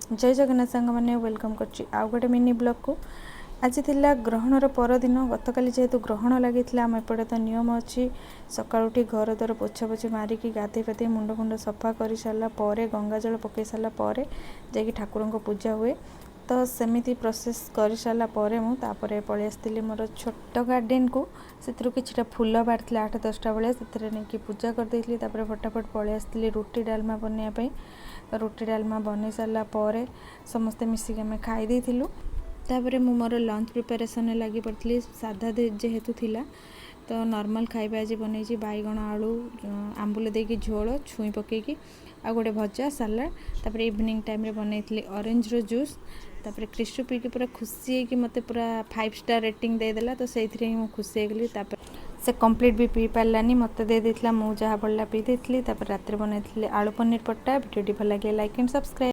ଜୟ ଜଗନ୍ନାଥ ସାଙ୍ଗମାନେ, welcome କରୁଛି ଆଉ ଗୋଟେ ମିନି ବ୍ଲଗ୍କୁ। ଆଜି ଥିଲା ଗ୍ରହଣର ପରଦିନ। ଗତକାଲି ଯେହେତୁ ଗ୍ରହଣ ଲାଗିଥିଲା, ଆମ ଏପଟେ ତ ନିୟମ ଅଛି, ସକାଳୁ ଉଠି ଘର ଦ୍ୱାର ପୋଛା ପୋଛି ମାରିକି, ଗାଧୋଇ ପାଧୋଇ, ମୁଣ୍ଡ ଫୁଣ୍ଡ ସଫା କରିସାରିଲା ପରେ, ଗଙ୍ଗା ଜଳ ପକାଇ ସାରିଲା ପରେ ଯାଇକି ଠାକୁରଙ୍କ ପୂଜା ହୁଏ। ତ ସେମିତି ପ୍ରୋସେସ୍ କରିସାରିଲା ପରେ ମୁଁ ତାପରେ ପଳେଇ ଆସିଥିଲି ମୋର ଛୋଟ ଗାର୍ଡ଼େନକୁ। ସେଥିରୁ କିଛିଟା ଫୁଲ ବାହାରିଥିଲା 8-10ଟା ଭଳିଆ, ସେଥିରେ ନେଇକି ପୂଜା କରିଦେଇଥିଲି। ତାପରେ ଫଟାଫଟ ପଳେଇ ଆସିଥିଲି ରୁଟି ଡାଲମା ବନେଇବା ପାଇଁ। ରୁଟି ଡାଲମା ବନେଇ ସାରିଲା ପରେ ସମସ୍ତେ ମିଶିକି ଆମେ ଖାଇ ଦେଇଥିଲୁ। ତାପରେ ମୁଁ ମୋର ଲଞ୍ଚ ପ୍ରିପାରେସନ୍ରେ ଲାଗି ପଡ଼ିଥିଲି। ସାଧା ଯେହେତୁ ଥିଲା, ତ ନର୍ମାଲ୍ ଖାଇବା ଆଜି ବନେଇଛି। ବାଇଗଣ ଆଳୁ ଆମ୍ବୁଲ ଦେଇକି ଝୋଳ, ଛୁଇଁ ପକେଇକି, ଆଉ ଗୋଟେ ଭଜା, ସାଲାଡ଼। ତାପରେ ଇଭିନିଂ ଟାଇମ୍ରେ ବନେଇଥିଲି ଅରେଞ୍ଜର ଜୁସ୍। ତାପରେ କ୍ରିଶୁ ପିଇକି ପୁରା ଖୁସି ହେଇକି ମୋତେ ପୁରା 5 ଷ୍ଟାର୍ ରେଟିଂ ଦେଇଦେଲା। ତ ସେଇଥିରେ ହିଁ ମୁଁ ଖୁସି ହେଇଗଲି। ତାପରେ ସେ କମ୍ପ୍ଲିଟ୍ ବି ପିଇ ପାରିଲାନି, ମୋତେ ଦେଇ ଦେଇଥିଲା। ମୁଁ ଯାହା ବଳିଲା ପିଇ ଦେଇଥିଲି। ତାପରେ ରାତିରେ ବନେଇଥିଲି ଆଳୁ ପନିର ପରଟା। ଭିଡ଼ିଓଟି ଭଲ ଲାଗିଲେ ଲାଇକ୍ ଆଣ୍ଡ ସବସ୍କ୍ରାଇବ୍।